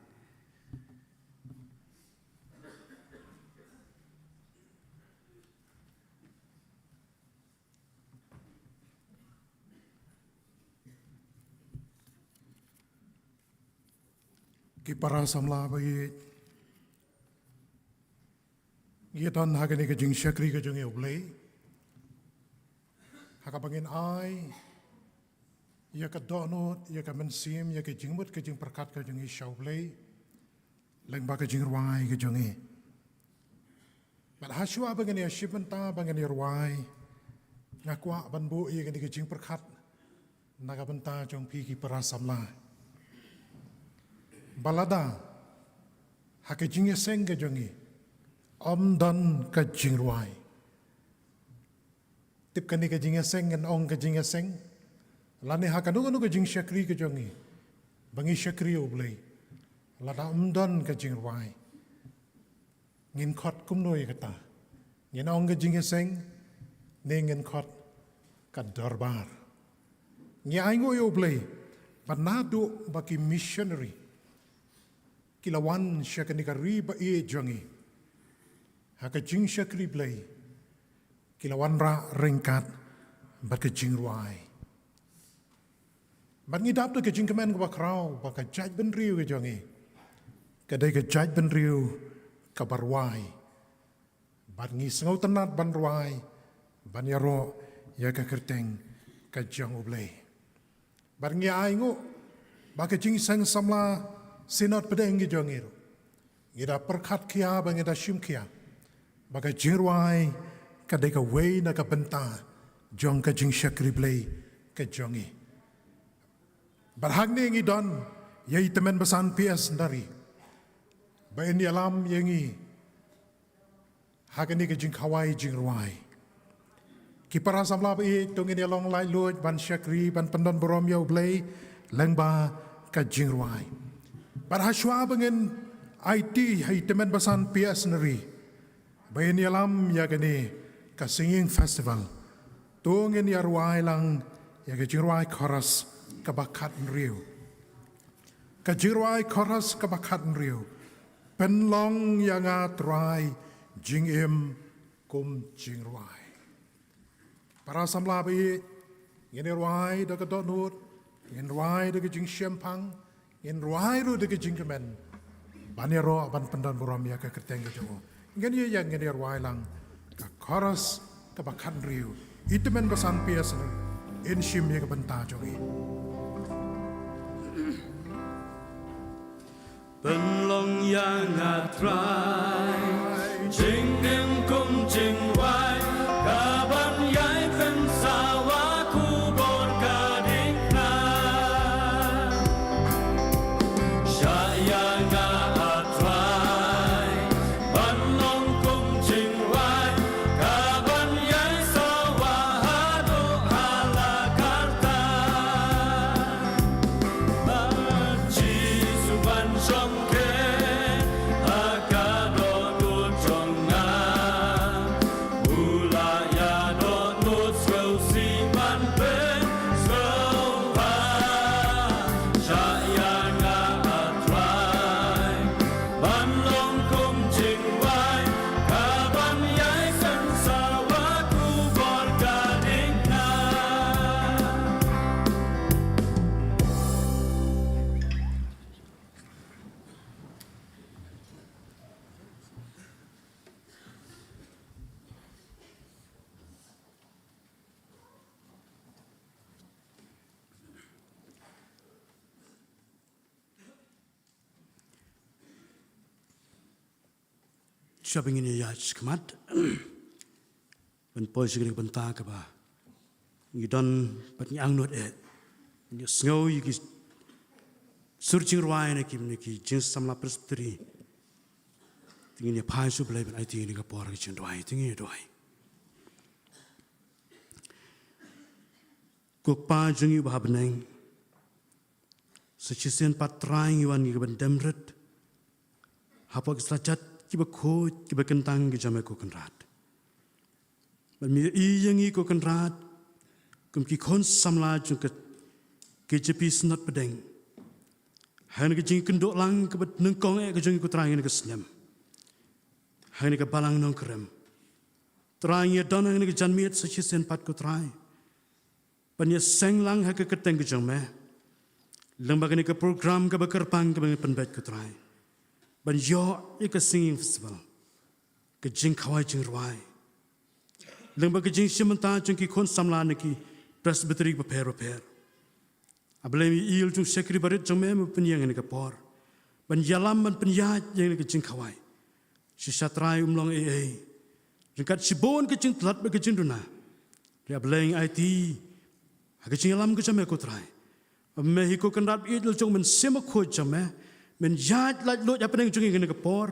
Ki para samla ba ïeit, ngi don ha kane ka jingshakri ka jong ngi U Blei, ha kaba ngin ai ïa ka dohnud, ïa ka mynsiem, ïa ka jingmut ka jingpyrkhat ka jong ngi sha U Blei lyngba ka jingrwai ka jong ngi. Bad hashwa ba ngin ïa shim bynta, ba ngin ïa rwai, nga kwah ban buh ïa kane ka jingpyrkhat na ka bynta jong phi ki para samla, ba lada ha ka jingïaseng ka jong ngi ym don ka jingrwai, tip kane ka jingïaseng, ngin ong ka jingïaseng, lane ha kano kano ka jingshakri ka jong ngi ba ngi shakri ïa U Blei, lada ym don ka jingrwai, ngin khot kumno ïa kata? Ngin ong ka jingïaseng ne ngin khot ka dorbar? Ngi ainguh ïa U Blei ba naduh ba ki missionary ki la wan sha kane ka ri ba ïeit jong ngi, ha ka jingshakri Blei ki la wanrah ryngkat bad ka jingrwai. Bad ngi dap da ka jingkmen kaba khraw ba ka jaitbynriew ka jong ngi ka dei ka jaitbynriew kaba rwai. Bad ngi sngewtynnat ban rwai, ban ïaroh ïa ka kyrteng ka jong U Blei. Bad ngi ainguh ba ka Jingïaseng Samla Synod Pdeng ka jong ngi ruh, ngi da pyrkhat khia bad ngi da shim khia ba ka jingrwai ka dei kawei na ka bynta jong ka jingshakri Blei ka jong ngi. Bad hangne ngi don ïa i Tymmen Basan P S Nari ba in ïalam ïa ngi ha kane ka jingkhawai jingrwai. Ki para samla ba ïeit, to ngin ïa long laitluid ban shakri, ban pyndon burom ïa U Blei lyngba ka jingrwai. Bad hashwa ba ngin aiti ha i Tymmen Basan P S Nari ba in ïalam ïa kane ka singing festival, to ngin ïa rwai lang ïa ka jingrwai chorus kaba khathynriew. Ka jingrwai chorus kaba khathynriew: Pynlong ïa nga Trai jingim kum jingrwai. Para samla ba ïeit, ngin rwai da ka dohnud, ngin rwai da ka jingshemphang, ngin rwai ruh da ka jingkmen. ban ïaroh ban pyndon burom ïa ka kyrteng ka jong u. Ngin ïa, ngin ïa rwai lang ka chorus kaba khathynriew. I tymmen basan pyrshah in shim ïa ka bynta jong i. Pynlong ïa nga Trai jingim kum jingwai, ka ban ïai pynsawa khubor ka ding na. Shah ïa nga a Trai ban long kum jingwai, ka ban ïai sawa haduh ha la karta. Ban Jisu ban shong kyrkieh ha ka dohnud jong nga. U la ïa dohnud sngewsih ban pynsngewbha. Shah ïa nga a Trai ban long kum jingwai, ka ban ïai pynsawa khubor ka ding na. Shuwa ba ngin ïa ïaid shakhmat ban poi sha kane ka bynta kaba ngi don bad ngi angnud eh, ngi sngew ïa ki sur jingrwai na ki, na ki jingsamla Presbytery. Te ngin ïa phai sha U Blei ban aiti ïa kane ka por ka jingduwai, te ngin ïa duwai. Ko Kpa jong ngi uba ha bneng, sa shisien pat Trai ngi wan ngi ka ban dem rit hapoh ki slajat kiba khuid kiba kyntang ki jong me ko Kynrad. Bad me ïohi ïa ngi ko Kynrad kum ki khun samla jong ka K J P Synod Pdeng. Ha kane ka jingkynduh lang kaba nyngkong eh ka jong ngi ko Trai ha kane ka snem, ha kane ka balang Nongkrem, Trai ngi ïa don ha kane ka janmiet sa shisien pat ko Trai ban ïa seng lang ha ka kyrteng ka jong me. Lyngba kane ka program kaba kyrpang kaba ngi pynbeit ko Trai, ban ïoh ïa ka Singing Festival, ka jingkhawai jingrwai, lyngba ka jingshim bynta jong ki khun samla na ki Presbytery bapher bapher. A Blei, me ïohi ïa u shakri barit jong me, me pynïeng ha kane ka por ban ïalam ban pynïaid ïa kane ka jingkhawai. Shisha Trai um long ei ei, ryngkat shibun ka jingtlot bad ka jingduna. Hynrei A Blei, ngi aiti ha ka jingïalam ka jong me ko Trai, ba me hi ko Kynrad ba ïeit la jong, Mynsiem Bakhuid jong me, men ïaid laitluid hapdeng jong ngi ha kane ka por.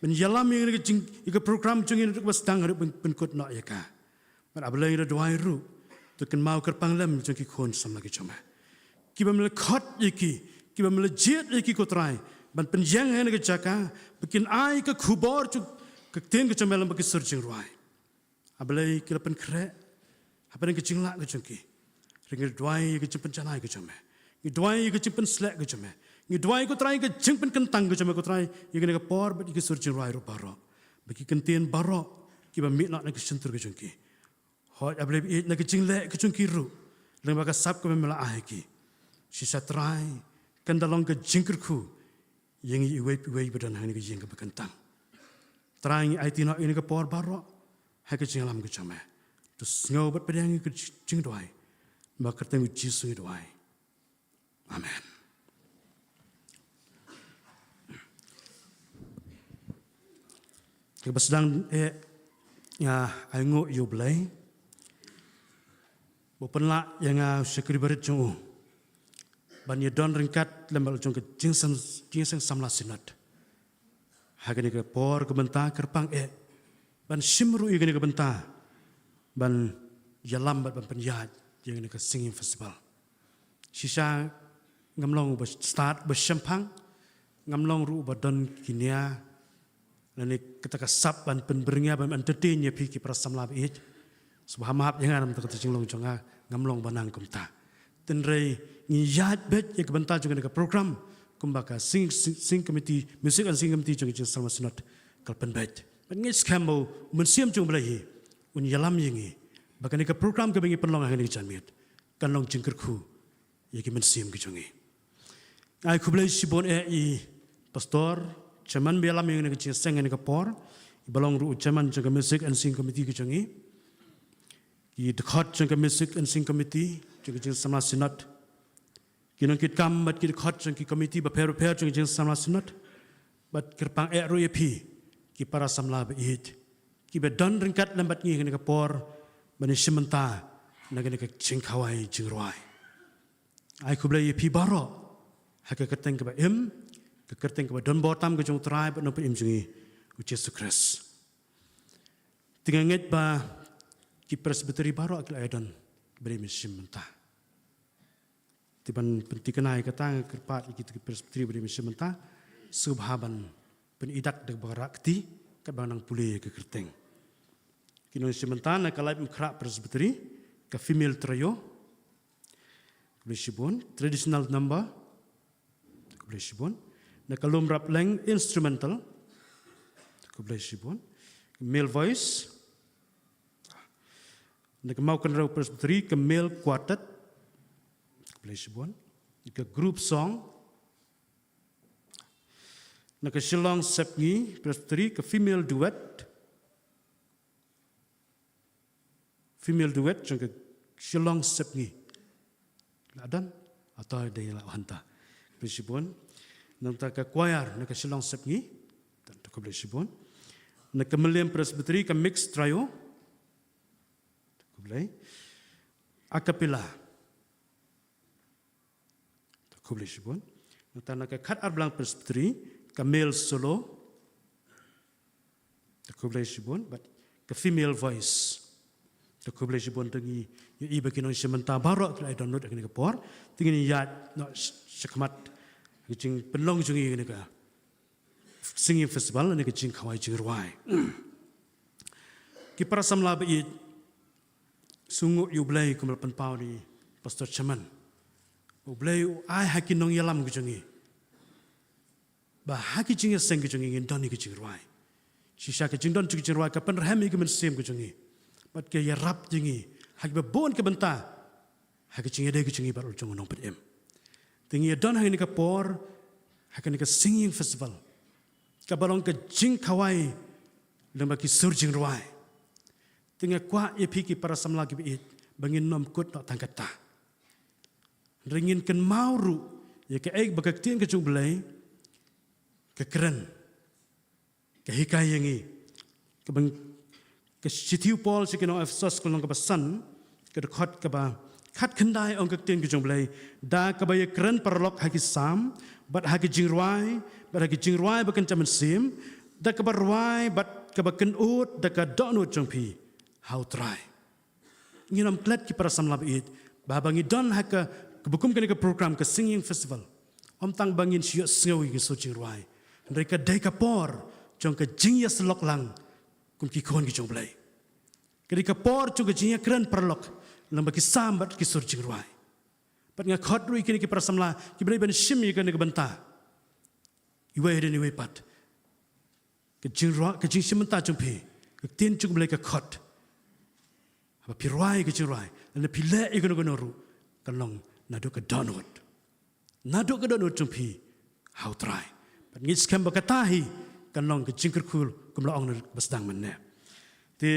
Men ïalam ïa kane ka jing, ïa ka program jong ngi naduh ba sdang haduh ban pynkut noh ïa ka. Bad A Blei, ngi da duwai ruh, to kynmaw kyrpang lem jong ki khun samla ki jong me, kiba me la khot ïa ki, kiba me la jied ïa ki ko Trai ban pynïeng ha kane ka jaka, ba kin ai ka khubor jong ka ktien ka jong me lyngba ki sur jingrwai. A Blei, ki la pynkhreh hapdeng ka jinglah ka jong ki. Hynrei ngi duwai ïa ka jingpynjanai ka jong me, ngi duwai ïa ka jingpynsleh ka jong me, ngi duwai ko Trai ïa ka jingpynkyntang ka jong me ko Trai ïa kane ka por bad ïa ki sur jingrwai ruh baroh, bad ki kyntien baroh kiba mih noh na ka shyntur ka jong ki. Hooid A Blei ba ïeit, na ka jingleh ka jong ki ruh, lyngba ka sap kaba me la ai ha ki, shisha Trai kan da long ka jingkyrkhu ïa ngi iwei pa iwei ba don ha kane ka ïing kaba kyntang. Trai ngi aiti noh ïa kane ka por baroh ha ka jingïalam ka jong me. To sngew bad pdiang ïa ka jingduwai, ha ka kyrteng U Jisu ngi duwai. Amen. Kaba sdang eh, nga ainguh ïa U Blei ba u pynlah ïa nga u shakri barit jong u ban ïadon ryngkat lem bad la jong ka jingseng, jingseng samla Synod ha kane ka por ka bynta kyrpang eh, ban shim ruh ïa kane ka bynta ban ïalam bad ban pynïaid ïa kane ka Singing Festival. Shisha ngam long uba stad uba shemphang, ngam long ruh uba don ki nia lane kata ka sap ban pynbyrngia ban entertain ïa phi ki para samla ba ïeit. Sngewbha map ïa nga namar kata ka jinglong jong nga, ngam long ba nang kumta. Hynrei ngi ïaid beit ïa ka bynta jong kane ka program kumba ka sing, sing, sing committee, music and sing committee jong ka Jingsamla Synod ka la pynbeit. Bad ngi skhem ba u Mynsiem jong U Blei hi un ïalam ïa ngi ba kane ka program kaba ngi pynlong ha kane ka janmiet kan long jingkyrkhu ïa ki mynsiem ki jong ngi. Ai khublei shibun eh i Pastor, Chairman ba ïalam ïa kane ka jingïaseng ha kane ka por, iba long ruh u Chairman jong ka Music and Singing Committee ka jong ngi. Ki dkhot jong ka Music and Singing Committee, jong ka Jingsamla Synod. Ki nongkitkam bad ki dkhot jong ki committee bapher bapher jong ka Jingsamla Synod. Bad kyrpang eh ruh ïa phi, ki para samla ba ïeit, kiba don ryngkat lem bad ngi ha kane ka por, ban ïashim bynta na kane ka jingkhawai jingrwai. Ai khublei ïa phi baroh ha ka kyrteng kaba im, ka kyrteng kaba donbor tam ka jong U Trai bad Nongpynim jong ngi, U Jisu Khrist. Te nga ngeit ba ki Presbytery baroh ki la ïadon ba dei ban shim bynta. Te ban pynthikna ïa kata, nga kyrpad ïa kito ki Presbytery ba dei ban shim bynta, sngewbha ban pynïaid da kaba rah kti, katba nang pule ïa ka kyrteng. Ki nongshim bynta na ka Laitmukhrah Presbytery, ka female trio, khublei shibun, traditional number, khublei shibun, na ka Lumrapleng instrumental, khublei shibun, male voice, na ka Mawkynrew Presbytery, ka male quartet, khublei shibun, ka group song, na ka Shillong Sepngi Presbytery, ka female duet, female duet jong ka Shillong Sepngi. La don, hato dei la hangta. Khublei shibun. Nangta ka choir na ka Shillong Sepngi. Khublei shibun. Na ka Mylliem Presbytery ka mixed trio. Khublei. A cappella. Khublei shibun. Nangta na ka Khatarblang Presbytery ka male solo. Khublei shibun, bad ka female voice. Khublei shibun. Te ngi ïohi ba ki nongshim bynta baroh ki la ïa download ha kane ka por. Te ngin ïaid noh sh-, shakhmat ka jingpynlong jong ngi ha kane ka Singing Festival, ha kane ka jingkhawai jingrwai. Ki para samla ba ïeit, sngewnguh ïa U Blei kum la pynpaw da i Pastor Chairman. U Blei u ai ha ki nongïalam ka jong ngi ba ha ki jingïaseng ka jong ngi ngin don ïa ki jingrwai. Shisha ka jingdon jong ki jingrwai ka pynrhem ïa ka mynsiem ka jong ngi, bad ka ïarap ïa ngi ha kiba bun ki bynta ha ka jingïadei ka jong ngi bad u jong u Nongpynim. Te ngi ïa don ha kane ka por, ha kane ka Singing Festival, kaba long ka jingkhawai lyngba ki sur jingrwai. Te nga kwah ïa phi ki para samla kiba ïeit ba ngin nym kut noh tang katta. Hynrei ngin kynmaw ruh ïa kaei ba ka Ktien ka jong U Blei ka kren, ka hikai ïa ngi. Kaba, ka shithi u Paul sha ki nong Ephesos ka lynnong kaba san, ka dkhot kaba khatkhyndai, ong ka Ktien ka jong U Blei: Da kaba ïakren paralok ha ki salm bad ha ki jingrwai bad ha ki jingrwai ba kynja mynsiem, da kaba rwai bad kaba kynud da ka dohnud jong phi ha U Trai. Ngin nym klet ki para samla ba ïeit ba haba ngi don ha ka, kaba kum kane ka program ka Singing Festival, ym tang ba ngin shu ïohsngew ïa ki sur jingrwai, hynrei ka dei ka por jong ka jingïasyllok lang kum ki khun ki jong U Blei. Ka dei ka por jong ka jingïakren paralok lyngba ki salm bad ki sur jingrwai. Bad nga khot ruh ïa kine ki para samla kiba dei ban shim ïa kane ka bynta iwei hadien iwei pat. Ka jingrwai, ka jingshim bynta jong phi, ka Ktien jong U Blei ka khot, haba phi rwai ka jingrwai, lane phi leh ïa kano kano ruh, kan long naduh ka dohnud, naduh ka dohnud jong phi ha U Trai. Bad ngi skhem ba kata hi kan long ka jingkyrkhu, kum la ong, na kaba sdang mynne. Te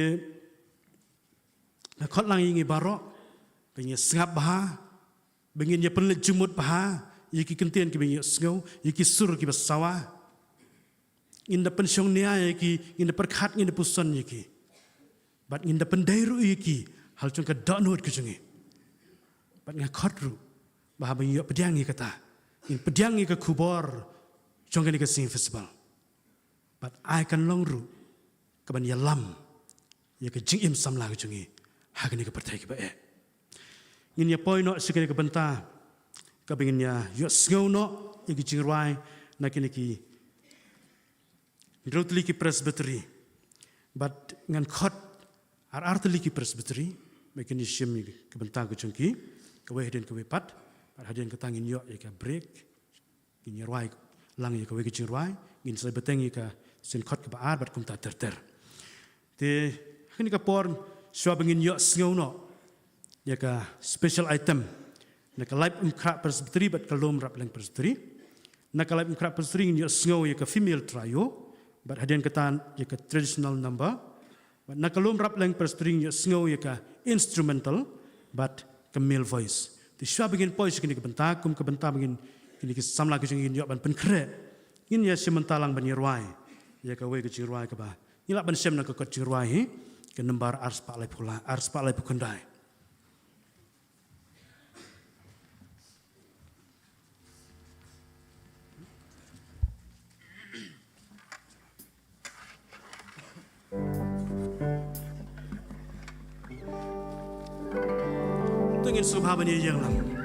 nga khot lang ïa ngi baroh ba ngin ïa sngap bha, ba ngin ïa pynleit jingmut bha ïa ki ktien kiba ngi ïohsngew, ïa ki sur kiba sawa. Ngin da pynshong nia ïa ki, ngin da pyrkhat, ngin da puson ïa ki, bad ngin da pyndei ruh ïa ki ha la jong ka dohnud ka jong ngi. Bad nga khot ruh ba haba ngi ïoh pdiang ïa kata, ngin pdiang ïa ka khubor jong kane ka Singing Festival. Bad ai kan long ruh kaban ïalam ïa ka jingim samla ka jong ngi ha kane ka pyrthei kaba eh. Ngin ïa poi noh sha kane ka bynta kaba ngin ïa ïohsngew noh ïa ki jingrwai na kine ki hynriew tylli ki Presbytery. Bad ngan khot ar ar tylli ki Presbytery ba kin ïa shim ïa ka bynta ka jong ki, kawei hadien kawei pat. Bad hadien kata ngin ïoh ïa ka break, ngin ïa rwai lang ïa kawei ka jingrwai, ngin sa bteng ïa ka sien khot kaba ar bad kumta ter ter. Te ha kane ka por, shuwa ba ngin ïohsngew noh ïa ka special item na ka Laitmukhrah Presbytery bad ka Lumrapleng Presbytery, Na ka live in crack presbytery ngin ïohsngew ïa ka female trio, bad hadien kata ïa ka traditional number. Bad na ka lum rap leng presbytery ngin ïohsngew ïa ka instrumental bad ka male voice. Te shuwa ba ngin poi sha kine ki bynta, kum ka bynta ba ngin, kine ki samla ki jong ngi kin ïoh ban pynkhreh, ngin ïa shim bynta lang ban ïa rwai ïa kawei ka jingrwai kaba ngi lah ban shem na ka kot jingrwai hi, ka number ar spah laiphew lai, ar spah laiphew khyndai. To ngin sngewbha ban ïa ïeng lang.